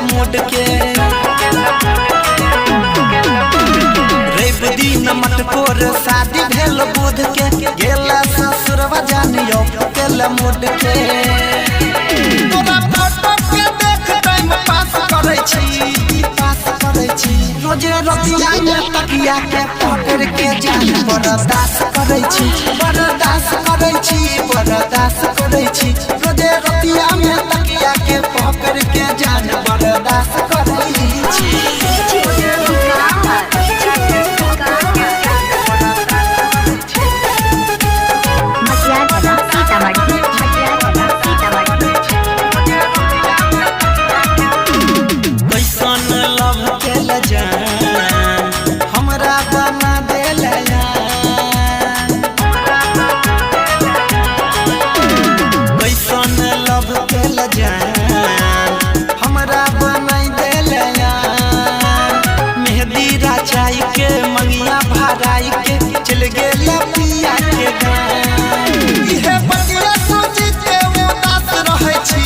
Mood के। रवि दिन मटकोर शादी भेल बुध के, गेला ससुरवा जानियो केल मूड के। तोरा फोटो के देख टाइम पास करै छी, पास करै छी। रोजे रतिया में तकिया के पकड़ के जान बर्दाश्त करै छी, बर्दाश्त करै छी, बर्दाश्त करै छी। रोजे रतिया में तकिया के पकड़ के जान बर्दाश्त करै छी। मटियागला सीतामढ़ी, मटियागला सीतामढ़ी। कैसन लव केल जान हमरा बना देल यान। कैसन लव केल जान हमरा बना देल यान। मेहंदी रचाई के मंगिया भराई के चल गेल पिया के गान। इहे बतिया सोची के उदास रहै छी,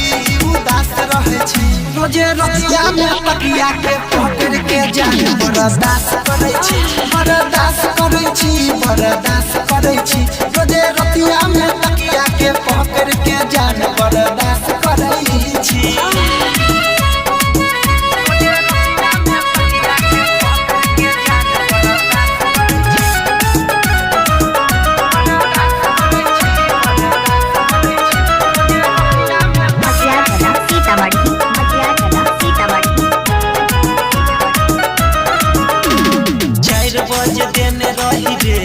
उदास रहै छी। रोजे रतिया में तकिया के पकड़ के जान बर्दाश्त करै छी, बर्दाश्त करै छी, बर्दाश्त करै छी। रोजे रतिया में तकिया के पकड़ के जान बर्दाश्त करै छी। मटियागला सीतामढ़ी, मटियागला सीतामढ़ी। 4 बजे देने रही रे,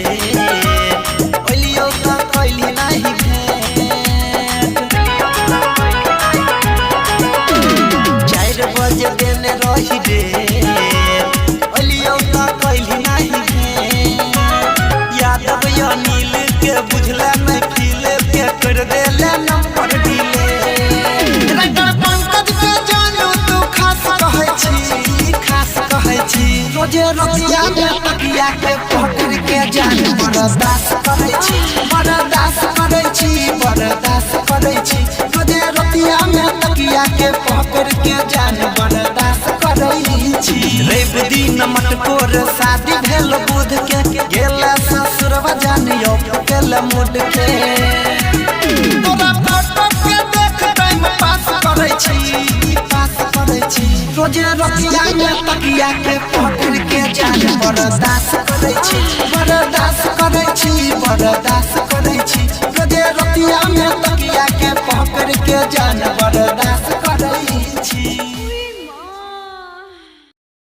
ओलियो त कैली नाही भेंट। 4 बजे देने रही रे, ओलियो त कैली नाही भेंट। यादव अनिल के बुझला नहीं फील के कर देले नंबर डिले। राइटर पंकज के जानू तू खास कहै छी, खास कहै छी। रोजे रतिया में तकिया के पकड़ के जान बर्दाश्त करै छी, बर्दाश्त करै छी, बर्दाश्त करै छी। रोजे रतिया में तकिया के पकड़ के जान बर्दाश्त करै छी। रवि दिन मटकोर शादी भेल बुध के, गेला ससुरवा जानियो केल मूड के। तोरा फोटो के देख टाइम पास करै छी, पास करै छी। रोजे रतिया में तकिया के पकड़ के जान बर्दाश्त करै छी, बर्दाश्त करै छी, बर्दाश्त करै छी।